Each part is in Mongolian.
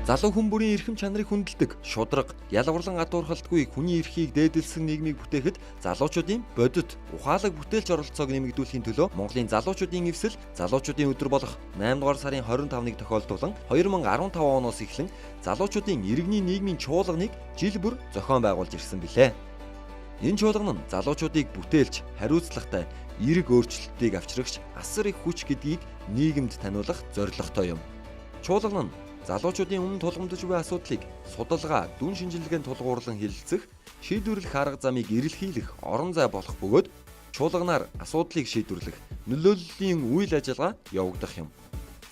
Залуу хүн бүрийн эрхэм чанарыг хүндэлдэг, шударга, ялгаварлан гадуурхалтгүй хүний эрхийг дээдэлсэн нийгмийг бүтээхэд залуучуудын бодит, ухаалаг бүтээлч оролцоог нэмэгдүүлэхийн төлөө Монголын залуучуудын эвсэл залуучуудын өдөр болох 8 дугаар сарын 25-ныг тохиолдуулан 2015 оноос эхлэн залуучуудын иргэний нийгмийн чуулганыг жил бүр зохион байгуулж ирсэн билээ. Энэ чуулган нь залуучуудыг бүтээлч, хариуцлагатай, эерэг өөрчлөлтийг авчрагч асар их хүч гэдгийг нийгэмд таниулах зорилготой юм. Чуулган нь залуучуудын өмнө тулгамдж буй асуудлыг судалгаа, дүн шинжилгээнд тулгуурлан хэлэлцэх, шийдвэрлэх арга замыг эрэлхийлэх орон зай болох бөгөөд чуулганаар асуудлыг шийдвэрлэх, нөлөөллийн үйл ажиллагаа явагдах юм.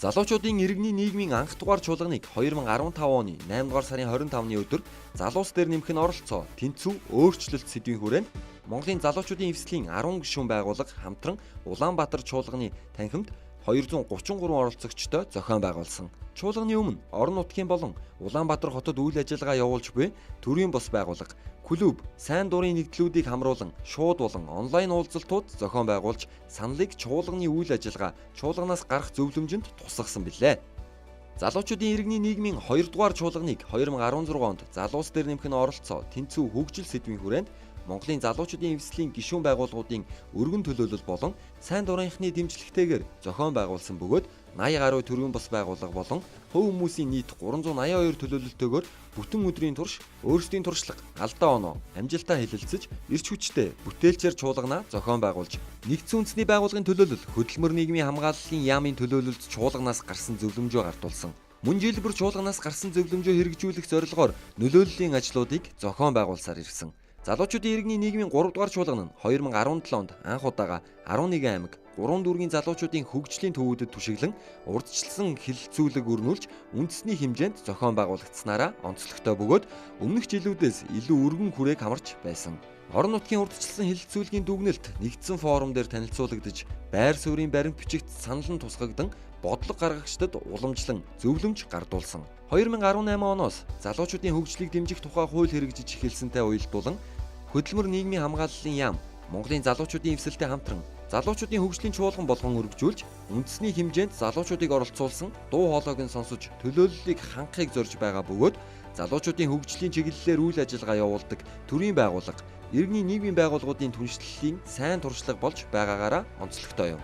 Залуучуудын иргэний нийгмийн анх дугаар чуулганыг 2015 оны 8 дугаар сарын 25-ны өдөр залуус дээр нэмэх нь оролцоо, тэнцүү өөрчлөлт сэдвийн хүрээнд Монголын залуучуудын эвслийн 10 гишүүн байгууллага хамтран Улаанбаатар чуулганы танхимд 233 оролцогчтой зохион байгуулсан. Чуулганы өмнө орон нутгийн болон Улаанбаатар хотод үйл ажиллагаа явуулж буй төрийн бус байгууллага, клуб, сайн дурын нэгдлүүдийг хамруулан шууд болон онлайн уулзалтууд зохион байгуулж саналыг чуулганы үйл ажиллагаа, чуулганаас гарах зөвлөмжөнд тусгасан билээ. Залуучуудын иргэний нийгмийн 2 дугаар чуулганыг 2016 онд залуус дээр нэмэх нь оролцоо, тэнцүү хөгжил сэдвийн хүрээнд Монголын залуучуудын эвслийн гишүүн байгууллагуудын өргөн төлөөлөл болон сайн дурынхны дэмжлэгтэйгээр зохион байгуулсан бөгөөд 80 гаруй төрийн бус байгууллага болон хувь хүмүүсийн нийт 382 төлөөлөлтөөр бүтэн өдрийн турш өөрсдийн туршлага, алдаа оноо, амжилтаа хэлэлцэж, эрч хүчтэй бүтээлчээр чуулганаа зохион байгуулж, нэгдсэн үндэсний байгууллагын төлөөлөл, хөдөлмөр нийгмийн хамгааллын яамын төлөөлөлд чуулганаас гарсан зөвлөмжөө гартуулсан. Мөн жил бүр чуулганаас гарсан зөвлөмжөө хэрэгжүүлэх зорилгоор нөлөөллийн ажлуудыг зохион байгуулсаар ирсэн. Залуучуудын иргэний нийгмийн 3 дугаар чуулган нь 2017 онд анх удаага 11 аймаг 3 дүүргийн залуучуудын хөгжлийн төвүүдэд түшиглэн урьдчилсан хэлэлцүүлэг өрнүүлж үндэсний хэмжээнд зохион байгуулагдсанараа онцлогтой бөгөөд өмнөх жилүүдээс илүү өргөн хүрээг хамарч байсан. Орон нутгийн урьдчилсан хэлэлцүүлгийн дүгнэлт нэгдсэн форум дээр танилцуулагдаж, байр суурийн баримт бичигт санал нь тусгагдан бодлого гаргагчдад уламжлан зөвлөмж гардуулсан. 2018 оноос залуучуудын хөгжлийг дэмжих тухай хууль хэрэгжиж эхэлсэнтэй уялдуулан хөдөлмөр нийгмийн хамгааллын яам Монголын залуучуудын эвсэлтэй хамтран залуучуудын хөгжлийн чуулган болгон өргөжүүлж үндэсний хэмжээнд залуучуудыг оролцуулсан дуу хоолойг нь сонсож төлөөллийг хангахыг зорж байгаа бөгөөд залуучуудын хөгжлийн чиглэлээр үйл ажиллагаа явуулдаг төрийн байгууллага, иргэний нийгмийн байгууллагуудын түншлэлийн сайн туршлага болж байгаагаараа онцлогтой юм.